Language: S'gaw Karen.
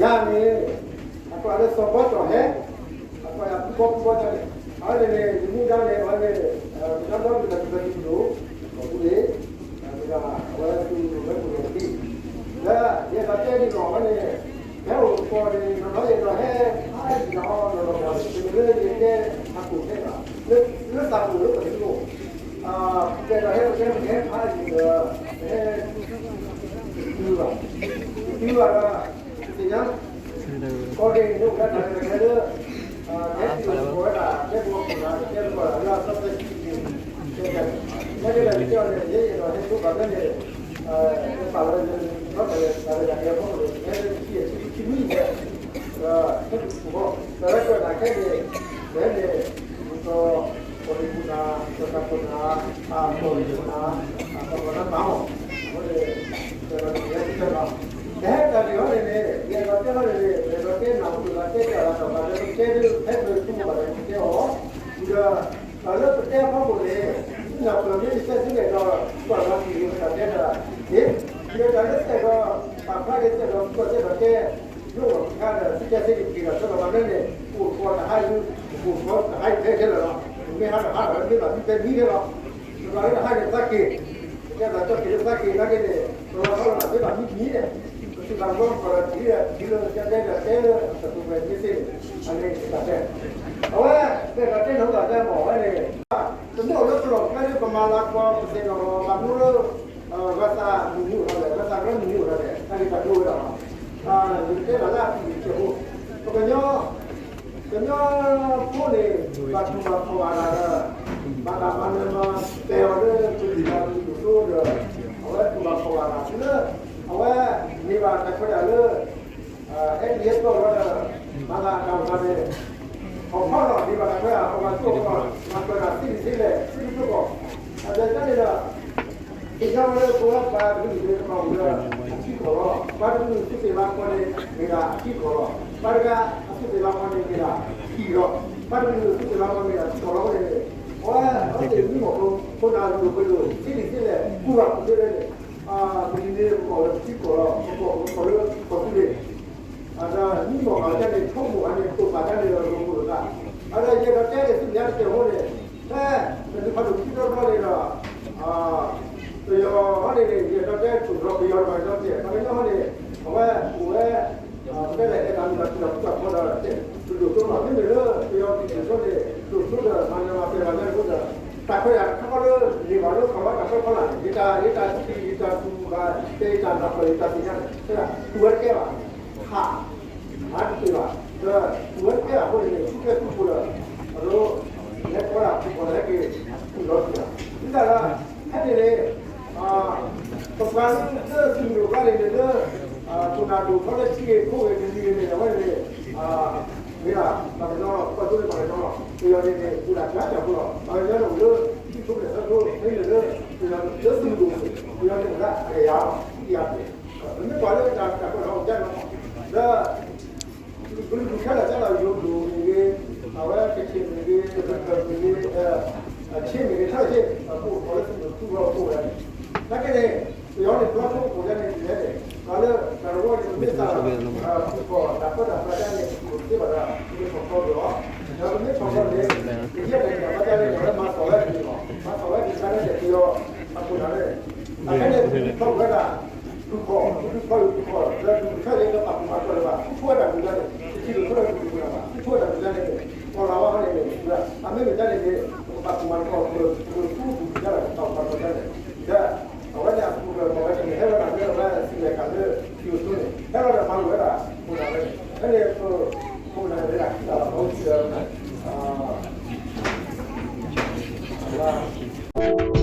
ယၤန့ၣ် အကွၢ်လၢစီၤဘီတီၢ်ဟဲ, အကွၢ်ယၤဖုဘီဖုဘီတၢ်န့ၣ်, အဝဲန့ၣ်န့ၣ် ယမူဒါန့ၣ် အဝဲန့ၣ် ကညီဒီကလုာ်တၢ်ထူၣ်ဖျဲးသုးမုၢ်ဒိၣ် အပူၤန့ၣ် မ့ၢ်ဒၣ်အဝဲသုးမုၢ်ဒိၣ်ဝဲပူၤန့ၣ်တက့ၢ်. လၢယအဲၣ်ဒိးတဲဒ်န့ၣ် အဝဲန့ၣ် ဟဲအိၣ်သကိးန့ၣ် နီၢ်နီၢ်ယအဲၣ်ဒိးဟဲဖးယံာ်ဒီးအီၤနီၢ်နီၢ်ပှၤန့ၣ် တမ့ၢ်လၢယတဲအခိၣ်ထဲဘၣ်, လၢသးပူၤလၢပသးပူၤ ပအဲၣ်ဒိးဟဲပတဲပကဟဲဖးယံာ်ဒီး ပဟဲ တတုၤဘၣ်, တတုၤဘၣ်ဒီး ပသ့ၣ်ညါ ကီၢ်ဒ့ၣ်န့ၣ် အိၣ်ဝဲဒၣ်တၢ်ရဲၣ်တၢ်ကျဲၤလၢ ဟဲတုၤအိၣ်သကိးဝဲဒၣ် တဲပှၤခိၣ်နၢ် တဲသကိးဒၣ်လၢအသီသၢဆံန့ၣ် တဲတၢ်န့ၣ် မ့ၢ်ကဲဒၣ်ကဲအီၤန့ၣ် ယဲယအဲၣ်ဒိးဟဲဆိဘၣ်ဖဲန့ၣ် ပာ်လီၤလၢ ဒီးတၢ်ရဲၣ်တၢ်ကျဲၤအဖီခိၣ်န့ၣ် ဟဲလၢခံဆံခံနွံန့ၣ် ဟဲတုၤအိၣ်သကိး ဒီးဟဲကွဲးဒၣ်ခဲန့ၣ် ပဟဲန့ၣ် ဒ်သိး ကီၢ်ဒ့ၣ်ခိၣ်နၢ် ကီၢ်တၢ်ခိၣ်နၢ် အကီၢ်ဒ့ၣ်ခိၣ်နၢ် အကီၢ်ခိၣ်နၢ်မၤအီၤ အဃိန့ၣ် ကဲဒီးတၢ်ရဲၣ်တၢ်ကျဲၤလီၤ. ကဟဲတၢ်ဂ့ၢ်ဟီန့ၣ်န့ၣ် ယအဲၣ်ဒိးတဲဟီန့ၣ်န့ၣ် ယအဲၣ်ဒိးတဲနၢ်ဟူလိာ်သးတဲတၢ်လၢတၢ်ဘၣ်လၢပတဲဒ်ဖဲပသုးမုၢ်ဘၣ်ဒီးပတဲအီၤ ဒီး တၢ်လၢပတဲအဖီခိၣ်န့ၣ် နၢ်ပၢၢ်မ့ၢ်တတဲသ့န့ၣ်ဒီး ကွၢ်လီၤတံၢ်လၢပတၢ်တဲတၢ်န့ၣ် ဒီးတၢ်လၢစဲၣ်ဒီး ပာ်ဖျါက့ၤစဲၣ်ဒီး ပကီၢ်စဲၣ်ဒီးတဲ ယိၣ်လီၤပခါဒီး သုတဲသ့တက့ၢ်ဒီး ဆၢလီၤဘၣ်လၢန့ၣ် အိၣ်သကိးတဟါယု အိၣ်သကိးတဟါယုထဲထဲလီၤလီၤ. မ့ၢ်ဟါတဟါလီၤ မ့ၢ်ဘၣ်မံဖဲမံထဲလီၤ. ပဘၣ်လၢတဟါန့ၣ်သးက့ၢ် ပတဲဘၣ်ကၠီက့ၤလၢသးက့ၢ်နာ်က့န့ၣ် ပလီၤဆီလီၤဘၣ်မ့ၢ်ဘၣ်မံမံန့ၣ် ပစံးဘၣ်ကီၢ်ကီၢ်ဒီးထံၣ်ဒီးထံၣ်လၢပတဲတဲဒီးတဲလၢတၢ်ပူၤကွံာ်မ့ၢ်သ့န့ၣ် အန့ၣ်တၢ်တဲ အဝဲ ပအဲၣ်ဒိးတဲနၢ်ဟူဘၣ်တဲမ့ၢ်ဝဲန့ၣ် တမ့ၢ်အိၣ်လၢပလီၢ်ကျဲလၢပမၤလၤကပီၤ ပသ့ၣ်နီၣ်လီၤဘၣ်မူလၢ ဂၤသးမုၢ်နံၤအိၣ်ထီၣ်လဲၣ် ဂၤသးကရၢမုၢ်နံၤအိၣ်ထီၣ်လဲၣ် တၢ်ဂ့ၢ်တၢ်ကျိၤဝဲဒၣ်လီၤ. ယကတဲဘၣ်လၢအပူၤကွံာ်စဲးဖိ ပကညီ ကညီဖိန့ၣ် ဘၣ်တူၢ်ဘၣ်ခီၣ်ဘၣ်တၢ်ဒီး ဘၣ်တၢ်မၤနၢၤမၤပဲာ်အီၤလၢပလံၤဘၣ်ပလံၤဒိၣ်စိဒီး အဝဲတူၢ်ဘၣ်ခီၣ်ဘၣ်တၢ်လၢ အဝဲန့ၢ်ဘၣ်တၢ်ခွဲးတၢ်ယာ်လၢ အဲၣ်ဒိးဟဲတီၢ်လီၤဒီး မၤသးအတၢ်အိၣ်သးန့ၣ် ခီဖျိလီၤ န့ၢ်ဘၣ်တၢ်ခွဲးတၢ်ယာ် ခီဖျိအဃိ မၤပၢၤတၢ်သ့လံာ်သ့လဲၣ် သ့လံာ်သ့ကီၢ် အတၢ်န့ၣ်ဒီး သ့ၣ်ညါဝဲလၢပဝဲပှၤတကလုာ်န့ၣ် ပအိၣ်ဒီးအထံကီၢ်လီၤ. ပှၤတကလုာ်သူၣ်သ့ၣ်လၤကပီၤန့ၣ် မ့ၢ်ဒၣ်အထံကီၢ်လီၤ. ပှၤတဂၤအသူၣ်သ့ၣ်လၤကပီၤန့ၣ် မ့ၢ်ဒၣ်အထံလီၤ. ပှၤတကလုာ်သူၣ်သ့ၣ်လၤကပီၤမ့ၢ်ဒၣ်ထံကီၢ်လီၤန့ၣ် အဝဲအဝဲသ့ၣ်မံမီၢ်ဖိ ခိၣ်နၢ်လိၤပှ့ၤလိၤ သ့လံာ်သ့လဲၣ် ကူၣ်ဘၣ်ကူၣ်သ့ဝဲန့ၣ် ပလံၤန့ၣ် ပအိၣ်ဒီးထံကီၢ်လီၤ ပကီၢ်ပကီၢ်လၢကီၢ်သူလ့ၤ အတၢ်မံမီၢ်အီၤဒ်န့ၣ် ဆိကမိၣ်အန့ၣ် တိာ်ပာ်ဒ်န့ၣ်ဒီး လိၤလိၤသး အဒီးယအဲၣ်ဒိးတဲန့ၣ် သုၣ်ညါတစဲးဖိန့ၣ် ဖဲ ပနုၤဖးဒိၣ်ခံတီတီန့ၣ်ဒီး ပ ပယီၤတပှၤကညီကဲ ပှၤကညီန့ၣ် အဝဲအိၣ်ဝဲ ပတဲလဲၣ် အဲၣ်တၢ်မုာ်တၢ်ခုၣ်တၢ်ဖှီၣ်တၢ် ဒိၣ်ဒိၣ်စိမး မ့မ့ၢ်လၢပယီၤကံၢ်စိန့ၣ် ဒိၣ်စိဒီးမၤနၢၤမၤပှဲၤမၤညါတအိၣ်ဒီး တၢ်ခွဲးတၢ်ယာ်တခါဃီလၢန့ၣ်ဘၣ်လၢ ပှၤဝဲတၢ်ခွဲးတၢ်ယာ်န့ၣ် ယတၢ် ယတၢ်ထံၣ် ယတၢ်ကူၣ်ဘၣ် ယတၢ်နၢ်ပၢၢ် ယတၢ်သ့ၣ်ညါန့ၣ် တူၢ်ဝဲတကဲဘၣ် ဟး မၤတသ့ဘၣ် ဒီးတူၢ်ဝဲတကဲဘၣ်အဃိန့ၣ် သူၣ်ကဲၣ်သူၣ်ကိၢ်ဒီး အဒိ လဲၤကွၢ်ဒၣ်ပူၤဖီၣ်လၢဟဲက့ၤ ကူၣ်လီၤတူၢ်ဘၣ် ဒ်သိးဒီး ဖဲန့ၣ်န့ၣ် ပပှၤလၢသုးမုၢ်ဒိၣ်ကျါန့ၣ်န့ၣ်လၢ ခိၣ်နၢ်ဒိၣ်ထီလၢထံဂ့ၢ်ခိၣ်ဂ့ၢ်တနံၤဂ့ၤန့ၣ် အဝဲန့ၣ် မ့ၢ်ဒၣ်ပှၤကညီ ပှၤဒိၣ်န့ၢ်ပှၤကညီလီၤ ပယီၤန့ၣ်န့ၣ် ပူၤဒၣ်ကၢ်ကၢ်ဖိလီၤ ပှၤကညီန့ၣ်အိၣ်လၢ ထံဖိကီၢ်ဖိ မ့မ့ၢ်လၢ ပယီၤလၢသုးမုၢ်ဒိၣ်န့ၣ် ပယီၤန့ၣ်အိၣ်ဒၣ်အကယၤလီၤ ဒ်ယၤန့ၣ် ပမ့ၢ်ကွၢ်လၢတၢ်ကီတၢ်ခဲအိၣ်ဒၣ်နီၤ ဒီး ပလုၢ်ပလုၢ်ခဲလၢာ်ခဲလၢာ် ယိၤဒိၣ်မ့ၢ်ဂ့ၤ, အဝဲကချ့ၣ်မ့ၢ်ဂ့ၤ, ရခဲၣ်မ့ၢ်ဂ့ၤ, အချ့မ့ၢ်ဂ့ၤ ခဲလၢာ်ခဲဆ့ အကိးထီၣ်လၢသုးမုၢ်ဒိၣ်ထူလီၤကိးဝဲန့ၣ်, နာ်က့န့ၣ် ပယီၤန့ၣ် ဘျီၣ်ဆိကမိၣ်ဒ်န့ၣ်ဒ်လဲၣ်န့ၣ်, ပှၤလၢတၢ်တဝီန့ၣ် ပမ့ၢ်သး ပကီၢ်တၢ်ပၢတၢ်ပြးဒ်န့ၣ် ပကသ့ဘၣ်ဒီး ပကဆီၣ်ထွဲဒီး, ဒီးပမ့ၢ်ဆီၣ်ထွဲန့ၣ် ပယဲၢ်တၢ်န့ၣ် အဝဲဒၣ်န့ၣ် အဝဲမၤသီၣ်ဝဲဒ်န့ၣ်လီၤ, မၤသီၣ်ဝဲဒ်န့ၣ် တၢ်န့ၣ် ပယီၤ အခိၣ်နၢ်န့ၣ် အခဲန့ၣ် ပဆီၣ်ထွဲဝဲဒၣ် ဒူၣ်ဖီၣ် ဒူၣ်ဖီၣ် ဒူၣ်ဖီၣ် လၢဒူၣ်တဖျၢၣ်န့ၣ် ကပာ်ဖှိၣ်မၤထွဲလၢၤဘၣ် ထူၣ်ဖှိၣ်ဝဲဒၣ်ဒူၣ်န့ၣ် တထံၣ်လိာ်ဆိလၢဒူၣ်တဖျၢၣ်ဘၣ် ထူၣ်ဖှိၣ်ဝဲဒၣ်ဒူၣ်န့ၣ် ကီၢ်လၤဝါန့ၣ် အမ့ၢ်မ့ၢ်ဒ်န့ၣ် ပကပာ်ဖှိၣ်မၤထွဲ ပကထူၣ်ဒူၣ်ဒၣ် ပကပာ်ဖှိၣ်မၤထွဲန့ၣ် ဒီး အဝဲန့ၣ်အခိၣ်နၢ်မ့ၢ်ဝဲဒၣ်လၢ အဝဲသ့ၣ်လဲၤခးလၢ ထံၣ်အိၣ်ဆိန့ၣ် ဟဲလီၤဒီးမၤလိာ်ဝဲဒၣ် ခိၣ်နၢ်ဝဲန့ၣ် ဖဲန့ၣ် ခိၣ်နၢ်ဝဲဒၣ် ခံဂၤလီၤ မၤဝဲ